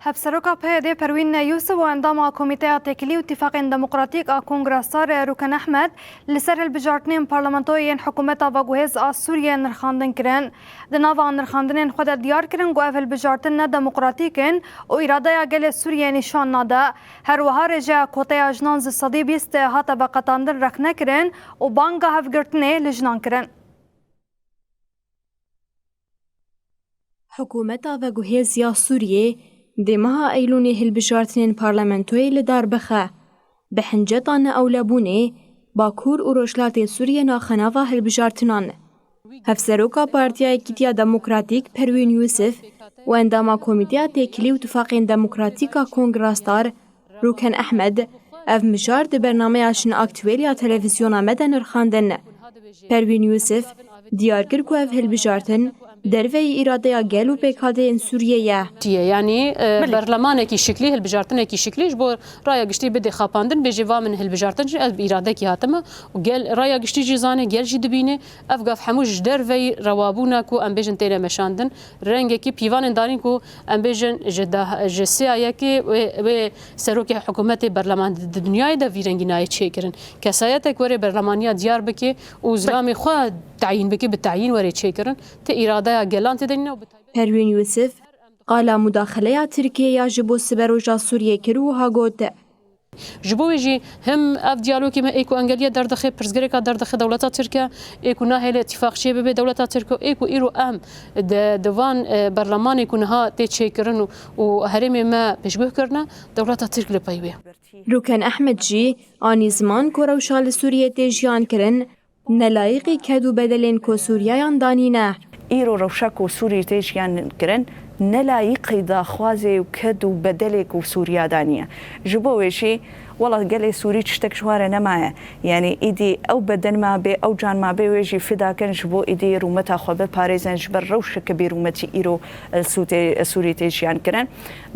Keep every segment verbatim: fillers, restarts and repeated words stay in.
Hevseroka P Y D Perwîn Yûsif û endama Komîteya Têkilî û Tifaqên Demokratîk a Kongra Star Rûken Ehmed li ser hilbijartinên parlamentoyê yên hikûmeta veguhêz a Sûriyê nirxandin kirin. Di nava nirxandinên xwe de diyar kirin ku ev hilbijartin ne demokratîk in û îradeya gelê Sûriyê nîşan nade. Her wiha rêjeya koteya jinan ji sedî bîst hate veqetandin rexne kirin û banga hevgirtinê li jinan kirin. Hikûmeta veguhêz ya Sûriyê dê meha Eylûnê hilbijartinên parlamentoyê li dar bixe. Bi hinceta neewlebûnê, Bakur û Rojhilatê Sûriyê naxe nava hilbijartinan. Hevseroka Partiya Yekîtiya Demokratîk Perwîn Yûsif û endama Komîteya Têkilî û Tifaqên Demokratîk a Kongra Star Rûken Ehmed, ev mijar di bernameya Jin Aktuêl ya televîzyona me de nirxandin. Perwîn Yûsif diyar kir ku ev hilbijartin derveyî îradeya gel û pêkhateyên Sûriyê ye. Tiye, yanî, e, Belê. Berlemanekî şiklî, hilbijartinekî şiklî ji bo raya giştî bidê xapandin, bêjê va min hilbijartin jî ev bi îradekî hatime û gel, raya giştî jî zane, gel jî dibîne. Ev gav hemû ji derveyî rewabûna ku em bêjin têne meşandin. Rengekî pîvanên danîn ku em bêjin ji da-, ji sêya yekê wê, wê serokê hikûmetê berleman di dinyayê de vî rengî nayê çêkirin. Kesayetek were berlemaniya diyar bike û zilamê xwe teyîn bike, bi teyîn were çêkirin. Ti îradeya gelan tê de nîne û bi taybet Perwîn Yûsif, qala mudaxeleya Tirkiyê ya ji bo siberoja Sûriyê kir û wiha got. Ji bo wê jî him ev diyalogê me ê ku engeliye derdixe, pirsgirêka derdixe dewleta Tirk e, ê ku nahêle îtîfaqçiyê bibe dewleta Tirk e, ê ku îro em di, di van, e, berlemanê ku niha tê çêkirin û, û herêmê me pêşguh kirine, dewleta Tirk li pey wê. Rûken Ehmed jî anî ziman ku rewşa li Sûriyê tê jiyan kirin, nelayîqî ked û bedelên ku Sûriyayan danîne. Îro rewşa ku Sûrî tê jiyan kirin, nelayîqî daxwazê û ked û bedelê ku Sûriya daniye. Ji bo wê jî, wela gelê Sûrî tiştek ji ware nemaye. Yanî îdî ew beden mabe, ew can mabe wê jî fida kin ji bo îdî rûmeta xwe biparêzin ji ber rewşeke bêrûmetî îro, e, Sûtê-, Sûrî tê jiyan kirin.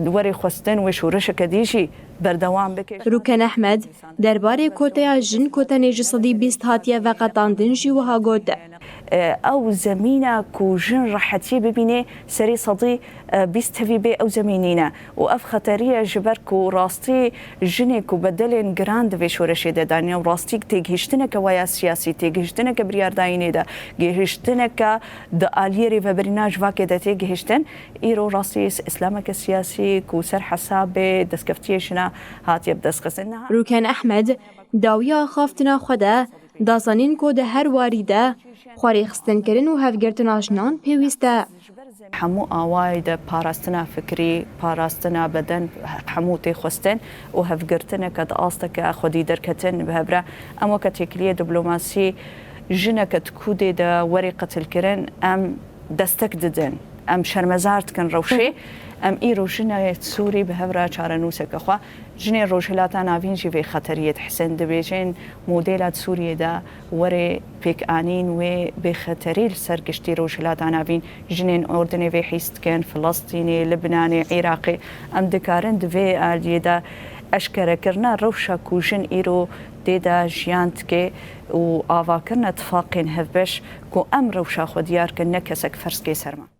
Werê xwestin wê şoreşeke dî jî berdewam bike. Rûken Ehmed derbarê koteya jin ku tenê ji sedî bîst hatiye veqetandin jî wiha got. E, ew zemîna ku jin rehetiyê bibîne serê sedî, e, bîst tevî bê ew zemîn nîne. Û ev xeterî ye ji ber ku rastî jinê ku bedelên giran di vê şoreşê de danîne û rastî têgihiştineke waya siyasî, têgihiştineke biryardayînê de, gihiştineke di aliyê rêvebirîna civakê de tê gihiştin, îro rastî îslameke siyasî ku ser hesabê destkeftiyê jina hatiye bidestxistin. Niha Rûken Ehmed dawiya axaftina xwe de da zanîn ku di her warî de xwerêxistinkirin û hevgirtina jinan pêwîst e. Hemû awayî de parastina fikrî, parastina beden hemû tê xwestin û hevgirtineke di asteke xwedî derketin bi hev re. Em weke têkiliyê diplomasî jineke di kûdê de werê qetilkirin, em destek didin. Em şermezar dikin rewşê. Em îro jinê Sûrî bi hev re çarenûseke xwe. Jinên Rojhilata Navîn jî vê xeteriyê dihsin. Dibêjin modela di Sûriyê de were pêkanîn wê bêxeterî li ser giştî Rojhilata Navîn. Jinên Urdinê vê hîs dikin, Filistînê, Libnanê, Iraqê. Em dikarin di vê aliyê de eşkerekirina rewşa ku jin îro tê de jiyan dike û avakirina tifaqên hevbeş ku em rewşa xwe diyar kin, ne kesek ferz ke ser me.